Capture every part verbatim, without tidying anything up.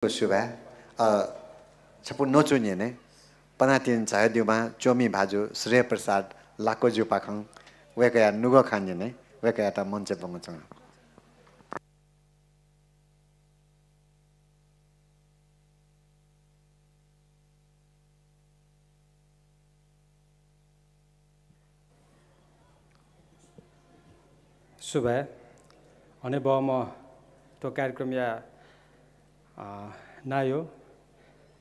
सुभाय्। अ, छपु न्वचु न्यने पनातिनि झायादीम्ह च्वमि भाजु श्रेय प्रसाद लाक्वज्यूपाखं वय्कःया नुगः खँ न्यने, वय्कःयात मञ्चय् ब्वंगु च्वना। सुभाय्। हनेबहःम्ह थ्व कार्यक्रमया, अ, नायः,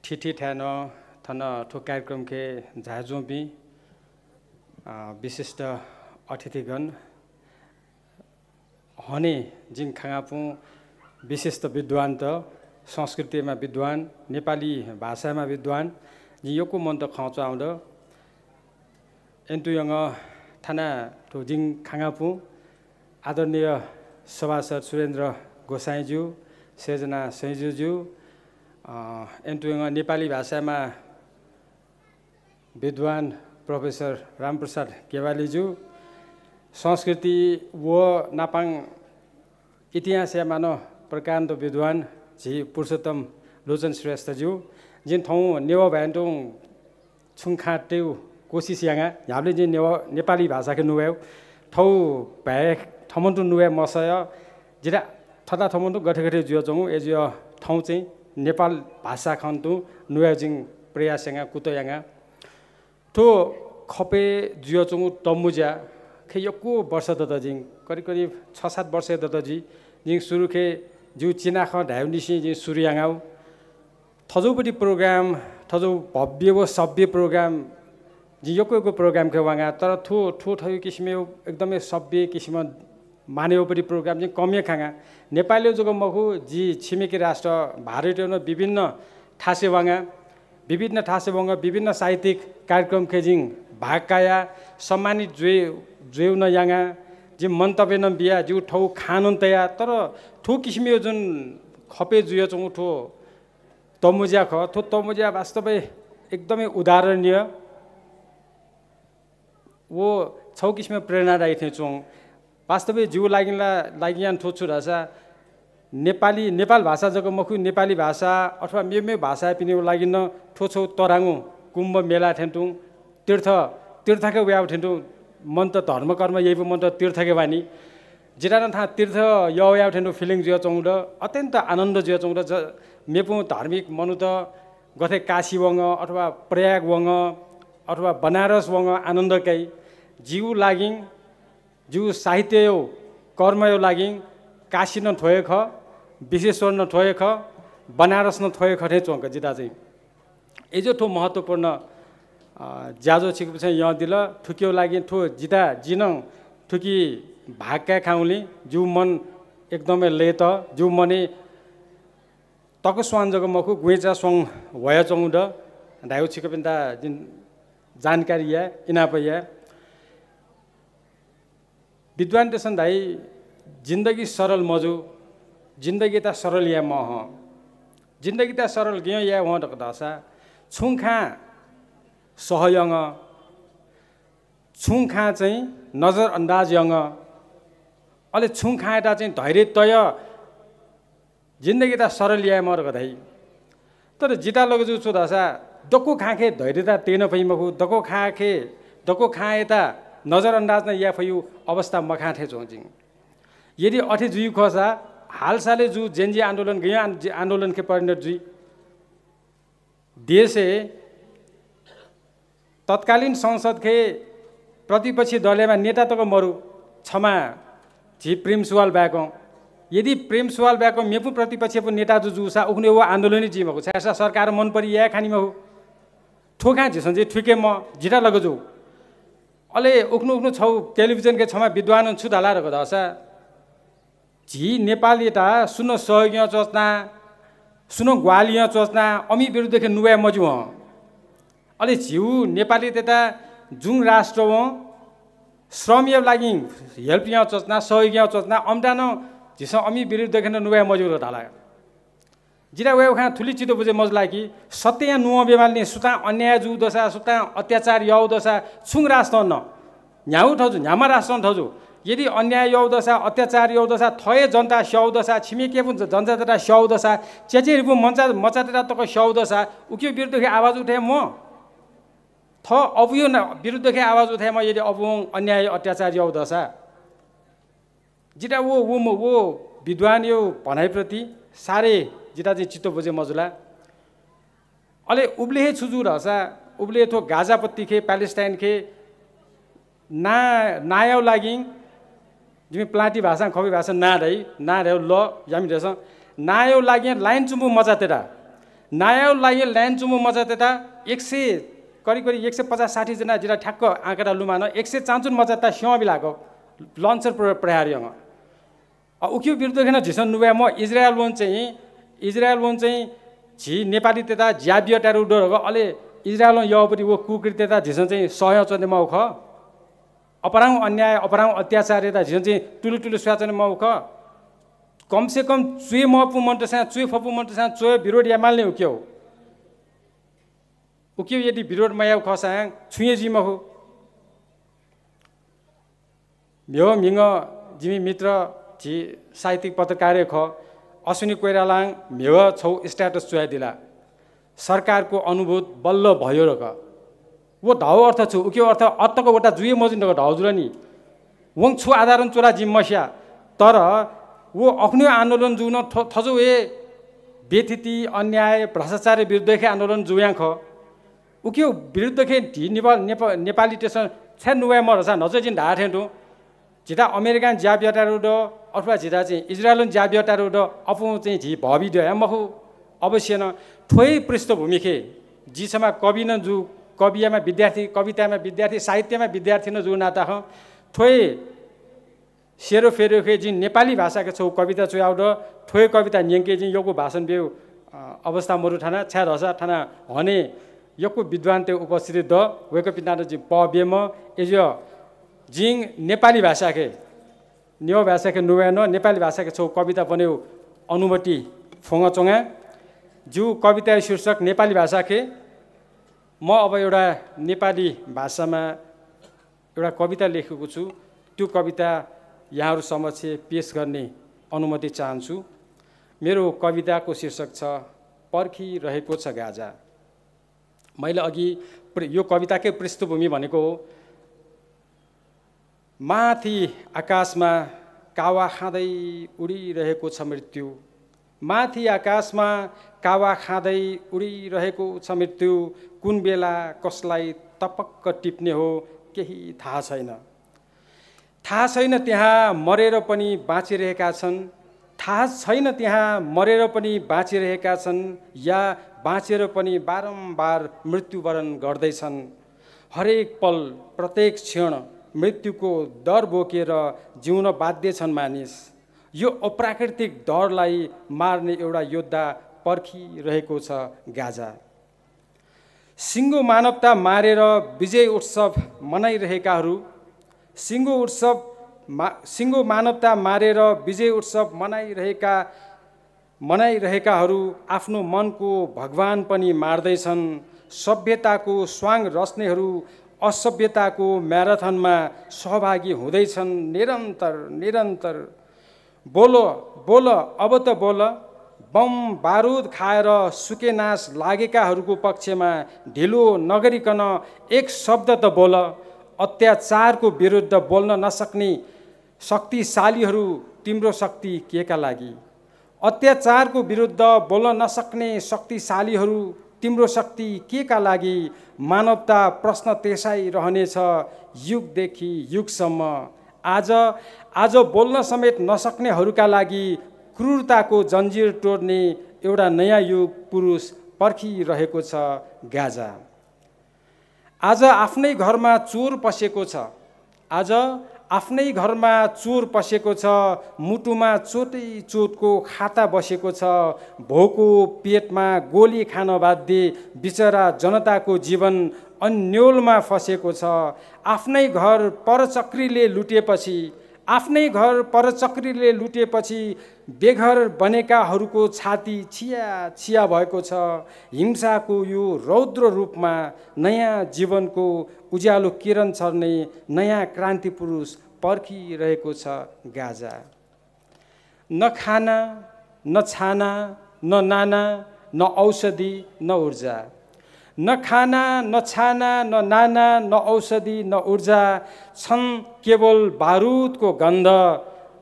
थीथी थाय् नं थन थ्व कार्यक्रमके झायाच्वंपिं, अ, विशिष्ट अतिथिगण, हने जिं खांगापुं विशिष्ट विद्वान्त, संस्कृतिमा विद्वान, नेपाली भाषामा विद्वान, जिं यक्व मनूत खँ च्वनागु दु। अय्‌नं तुयंक थाना थ्व जिं खांगापुं आदरणीय सभासद सुरेन्द्र गोसाइँज्यू, सृजना सैंज्यूज्यू, अ, अय्‌नं तुयंक नेपाली भाषामा विद्वान प्रोफेसर रामप्रसाद केवालीज्यू, संस्कृति व नापां इतिहासया मानव प्रकाण्ड विद्वान झी पुरुषोत्तम लोचन श्रेष्ठज्यू, जिं थौं नेवाः भाय्‌नं तुं छुं खँ तयेगु कोसिस याना, न्ह्याबलें जिं नेवाः, नेपाली भाषाके नुगः याये। थौं भाय् थःम्हं तुं नुगः याये मसः। जितः थःथः थःम्हं तुं गथे गथे जुयाच्वंगु, अय्‌जुयाः थौं चाहिँ नेपाल भाषा खँ तुं नुगः यायेगु जिं प्रयास याना, कुतः याना। थ्व खपय् जुयाच्वंगु तःमुँज्याखे यक्व वर्ष दत जिं, करिब करिब छ सात वर्ष हे दत जुइ। जिं सुरुखे जिगु चिनाखँ धायेगुनिसें जिं सुरु यानागु। थज्याःगु program, थज्याःगु भव्य व सभ्य program, जिं यक्व यक्व program के वांगा, तर थ्व, थ्व थज्याःगु किसिमया एकदमै सभ्य किसिमं माने वःपट्टि program जिं कम हे खांगा। नेपालय् जक मखु, जि छिमेकी राष्ट्र भारतय् नं विभिन्न थासय् वांगा, विभिन्न थासय् वंगु विभिन्न साहित्यिक कार्यक्रमके जिं भाग काया, सम्मानित जुइ, जुइगु नं याना, जिं मन्तव्य नं बिया, जिगु थःगु खँ नं तया। तर थ्व किसिमया जुन खपय् जुयाच्वंगु थ्व तःमुँज्या खः, थ्व तःमुँज्या वास्तवय् एकदमै उदाहरणीय। व छगू किसिमं प्रेरणादायी थें च्वं। वास्तवय् जिगु लागिं ला, लागिं याना थ्व छु धाःसा, नेपाली, नेपाल भाषा जक मखु, नेपाली भाषा अथवा मेमेगु भाषापिनिगु लागिं नं थ्व छगू तःधंगु कुम्भ मेला थें तुं तीर्थ, तीर्थके वयाव थें तुं मनूत धर्मकर्म याइपिं मनूत तीर्थके वानी। जितः नं थां तीर्थ यः वयाव थें तुं feeling जुयाच्वंगु दु, अत्यन्त आनन्द जुयाच्वंगु दु। ज-, मेपुं धार्मिक मनूत गथे काशी वंगु अथवा प्रयाग वंगु अथवा बनारस वंगु आनन्द काइ, जिगु लागिं, जिगु साहित्यया कर्मया लागिं काशी नं थ्व हे खः, विश्वेश्वर नं थ्व हे खः, बनारस नं थ्व हे खः थें च्वंक जितः चाहिँ। अय्‌जुयाः थ्व महत्त्वपूर्ण, अ, ज्याझ्वः छिकपिन्सं यंदिल। थुकिया लागिं थ्व जितः, जिं नं थुकी भाग काये खंगुलिं जिगु मन एकदमै लय्‌त, जिगु मनय् तकस्वां जक मखु, गुँइचा स्वां ह्वयाच्वंगु दु धायेगु छिकपिन्त जिं जानकारी याये, इनाप याये। विद्वानतय्‌सं धाइ, जिन्दगी सरल मजू, जिन्दगीयात सरल याये माः हं। जिन्दगीयात सरल गय् याये हं धकाः धाःसा, छुं खँ सह यंगु, छुं खँ चाहिँ नजरअन्दाज यंगु, अले छुं खँयात चाहिँ धैर्य तयाः जिन्दगीयात सरल याये माः धकाः धाइ। तर जितः लगे जूगु छु धाःसा, दक्व खँखे धैर्यता तये नं फइ मखु, दक्व खँखे, दक्व खँयात नजरअन्दाज नं याये फइगु अवस्था मखा थें च्वं जिं। यदि अथे जुइगु खःसा, हालसालय् जूगु Gen Z आन्दोलन गय् आन्-, आन्दोलनखे परिणत जुइ। देशय् तत्कालीन संसदखे प्रतिपक्षी दलयाम्ह नेता तक मरु, छम्ह झी प्रेम सुवाल बाय्‌कं। यदि प्रेम सुवाल बाय्‌कं मेपुं प्रतिपक्षयागु नेता जू जूसा उखुन्हु व आन्दोलन हे जुइ मखु, छाय्‌धाःसा सरकार मनपरि याये खानि मखु। थ्व खँ झीसं चाहिँ थुइके माः, जितः लगे जू। अले उखुन्हु उखुन्हु छगू टेलिभिजनके छम्ह विद्वानं छु धाल धकाः धाःसा, झी नेपालयात सुनं सहयोग यानाच्वंच्वना, सुनं ग्वाहालि यानाच्वंच्वना, अमिं विरुद्धखे नुगः याये मज्यू हं। अले झीगु नेपालयात जुन राष्ट्रं श्रमया लागिं help यानाच्वंच्वना, सहयोग यानाच्वंच्वना, अमित नं झीसं अमिं विरुद्धखे नं नुगः याये मज्यू धकाः धाल। जितः वय्‌कःया खँ थुलि चित्त बुझे मजुल कि सत्यया नुगः ब्यूमालनि, सुतां अन्याय जूगु दसा, सुतां अत्याचार याःगु दसा, छुं राष्ट्रं नं, न्ह्यागु थजु, न्ह्याम्ह राष्ट्रं थजु, यदि अन्याय याउ दसा, अत्याचार याउ दसा, थः हे जनता स्याउ दसा, छिमे केपुं जनता तता स्याउ दसा, च्याचे रिपुं मचा मचा तता तक स्याउ दसा, उकियो विरुद्ध खे आवाज उठे म थः अबुयो विरुद्ध खे आवाज उठे म यदि अबुं अन्याय अत्याचार याउ दसा। जिता वो वो म वो विद्वानयो भनाइप्रति सारे जिता चाहिँ चित्त बुझे मजुला। अले उबले हे छु जु रहसा, उबले थो गाजापत्ति खे, प्यालेस्टाइन खे ना नायौ लागिं जिमि प्लाटी भाषा, खबी भाषा ना धाइ, ना धायौ ल यामि देश। नायौ लागिं लाइन चुम्बु मचा तेता। नायौ लागिं लाइन चुम्बु मचा तेता एक सय, करिब करिब एक सय पचास साठी जना जिता ठ्याक्क आँकडा लुमान एक सय चान्चुन मचा ता स्यं बिलाको लन्चर प्र-, प्रहार यंग। अ, उकियो विरुद्ध खेन झिसं नुवाय् म इजरायल वन चाहिँ, इजरायल वन चाहिँ झी नेपाली तेता ज्या बियतारु दरग, अले इजरायल वन यौपति वो कुकृत्य तेता झिसं चाहिँ सहयं चने माउ ख। अपरांग अन्याय, अपरांग अत्याचार तेता झिसं चाहिँ तुलु तुलु स्वाचने माउ ख। कम से कम चुए मपु मन्टसां, चुए फपु मन्टसां, चुए विरोध यामाल ने उकियो। उकियो यदि विरोध मयाउ खसां छुए जी मखु। म्ह्यः म्हिंग जिमि मित्र झी साहित्यिक पत्रकार खः, अश्विनी कोइरालां म्ह्यः छौ status च्वयादिला। सरकारको अनुरोध बल्ल भयो रक। वो धाउ अर्थ छु? उकियो अर्थ अत्तक वटा जुए मजिन रक धाउ जुल नि। वं छु आधारं चुला जिम मस्या। तर वो अखुन्यो आन्दोलन जुन थ-, थजो हे बेथिति, अन्याय, भ्रष्टाचार विरुद्ध खे आन्दोलन जुयां खः। उकियो विरुद्ध खे ढी नेपाल, नेपा-, नेपाली तेसन छ्या नुवाय् मरसा नजर जिन धाः थें तुं। झिता अमेरिकां ज्या बियातारु द, अथवा झिता चाहिँ इजरायलन ज्या बियातारु द, अपुं चाहिँ झी भवि दया मखु। अवश्य न थ्वै पृष्ठभूमि खे जि छमा कवि न जु, कवियामा विद्यार्थी, कवितामा विद्यार्थी, साहित्यमा विद्यार्थी न जु नाता हं थ्वै सेरोफेरोखे जिं नेपाली भाषाके छौ कविता च्वयाउ द, थ्वै कविता न्यंके जिं यक्व भाषण बेउ, अ, अवस्था मरु थाना, छाय् धसा थाना हने यक्व विद्वानते उपस्थित द, वय्कःपिन्त जिं पः बेम, एज्य जिं नेपाली भाषाखे, नेवा भाषाखे नुवाय् न, नेपाली भाषाखे छौ कविता बनेउ अनुमति फ्वंगा च्वंगा। जिउ कविता शीर्षक नेपाली भाषाखे म अब एउटा नेपाली भाषामा एउटा कविता लेखेको छु। त्यो कविता यहाँहरू समक्ष पेश गर्ने अनुमति चाहन्छु। मेरो कविताको शीर्षक छ पर्खिरहेको छ गाजा। मैले अघि प्र-, यो कविताकै पृष्ठभूमि भनेको हो। माथि आकाशमा कावा खाँदै उडिरहेको छ मृत्यु। माथि आकाशमा कावा खाँदै उडिरहेको छ मृत्यु। कुन बेला कसलाई तपक्क टिप्ने हो, केही थाहा छैन। थाहा छैन त्यहाँ मरेर पनि बाँचिरहेका छन्। थाहा छैन त्यहाँ मरेर पनि बाँचिरहेका छन् या बाँचेर पनि बारम्बार मृत्युवरण गर्दैछन्। हरेक पल, प्रत्येक क्षण मृत्युको डर बोकेर जिउन बाध्य छन् मानिस। यो अप्राकृतिक डरलाई मार्ने एउटा योद्धा पर्खिरहेको छ गाजा। सिङ्गो मानवता मारेर विजय उत्सव मनाइरहेकाहरू, सिङ्गो उत्सव मा-, सिङ्गो मानवता मारेर विजय उत्सव मनाइरहेका, मनाइरहेकाहरू आफ्नो मनको भगवान पनि मार्दैछन्। सभ्यताको स्वाङ रच्नेहरू असभ्यताको म्याराथनमा सहभागी हुँदैछन् निरन्तर, निरन्तर। बोल, बोल, अब त बोल। बम बारुद खाएर सुकेनास लागेकाहरूको पक्षमा ढिलो नगरिकन एक शब्द त बोल। अत्याचारको विरुद्ध बोल्न नसक्ने शक्तिशालीहरू, तिम्रो शक्ति केका लागि? अत्याचारको विरुद्ध बोल्न नसक्ने शक्तिशालीहरू, तिम्रो शक्ति केका लागि? मानवता प्रश्न तेसाइरहनेछ युगदेखि युगसम्म। आज, आज बोल्न समेत नसक्नेहरूका लागि क्रूरताको जन्जिर तोड्ने एउटा नयाँ युग पुरुष पर्खिरहेको छ गाजा। आज आफ्नै घरमा चोर पसेको छ। आज आफ्नै घरमा चोर पसेको छ। मुटुमा चोटै चोटको खाता बसेको छ। भोको पेटमा गोली खान बाध्य बिचरा जनताको जीवन अन्योलमा फसेको छ। आफ्नै घर परचक्रीले लुटेपछि, आफ्नै घर परचक्रीले लुटेपछि बेघर बनेकाहरूको छाती छिया छिया भएको छ। हिंसाको यो रौद्र रूपमा नयाँ जीवनको उज्यालो किरण छर्ने नयाँ क्रान्ति पुरुष पर्खिरहेको छ गाजा। न खाना, न छाना, न नाना, न औषधि, न ऊर्जा। न खाना, न छाना, न नाना, न औषधि, न ऊर्जा, छन् केवल बारुदको गन्ध,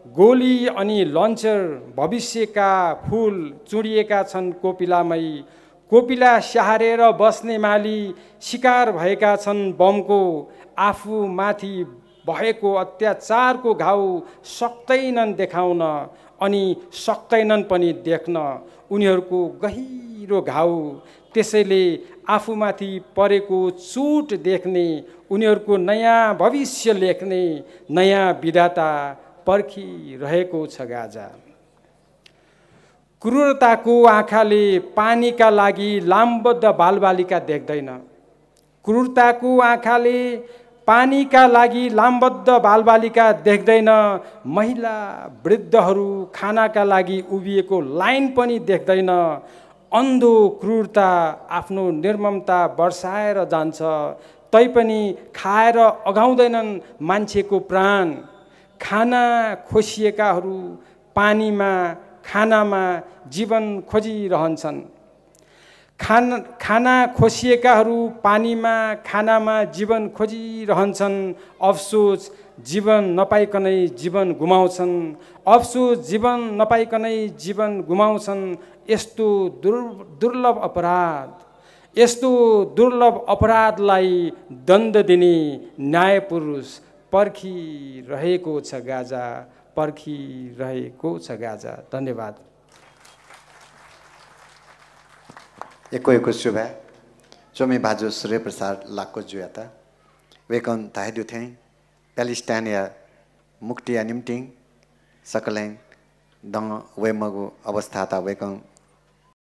गोली अनि लन्चर, भविष्यका फूल चुँडिएका छन् कोपिलामै। कोपिला स्याहारेर बस्ने माली शिकार भएका छन् बमको। आफूमाथि भएको अत्याचारको घाउ सक्दैनन् देखाउन, अनि सक्दैनन् पनि देख्न। उनीहरूको गहिरो घाउ, त्यसैले आफूमाथि परेको चोट देख्ने, उनीहरूको नयाँ भविष्य लेख्ने नयाँ विधाता पर्खिरहेको छ गाजा। क्रूरताको आँखाले पानीका लागि लामबद्ध बालबालिका देख्दैन। क्रूरताको आँखाले पानीका लागि लामबद्ध बालबालिका देख्दैन। महिला, वृद्धहरू खानाका लागि उभिएको लाइन पनि देख्दैन। अन्धो क्रूरता आफ्नो निर्ममता बर्साएर जान्छ, तैपनि खाएर अघाउँदैनन् मान्छेको प्राण। खाना खोसिएकाहरू पानीमा, खानामा जीवन खोजिरहन्छन्। खान-, खाना खोसिएकाहरू पानीमा, खानामा जीवन खोजिरहन्छन्। अफसोस, जीवन नपाइकनै जीवन गुमाउँछन्। अफसोस, जीवन नपाइकनै जीवन गुमाउँछन्। यस्तो दुर्-, दुर्लभ अपराध, यस्तो दुर्लभ अपराधलाई दण्ड दिने न्यायपुरुष पर्खिरहेको छ गाजा, पर्खिरहेको छ गाजा। धन्यवाद। यक्व यक्व सुभाय् च्वमि भाजु सूर्यप्रसाद लाक्कोजुयात। वय्कलं धयादीथें प्यालेस्टाइनया मुक्तिया निंतिं सकलें दं वयेमाःगु अवस्थात वय्कलं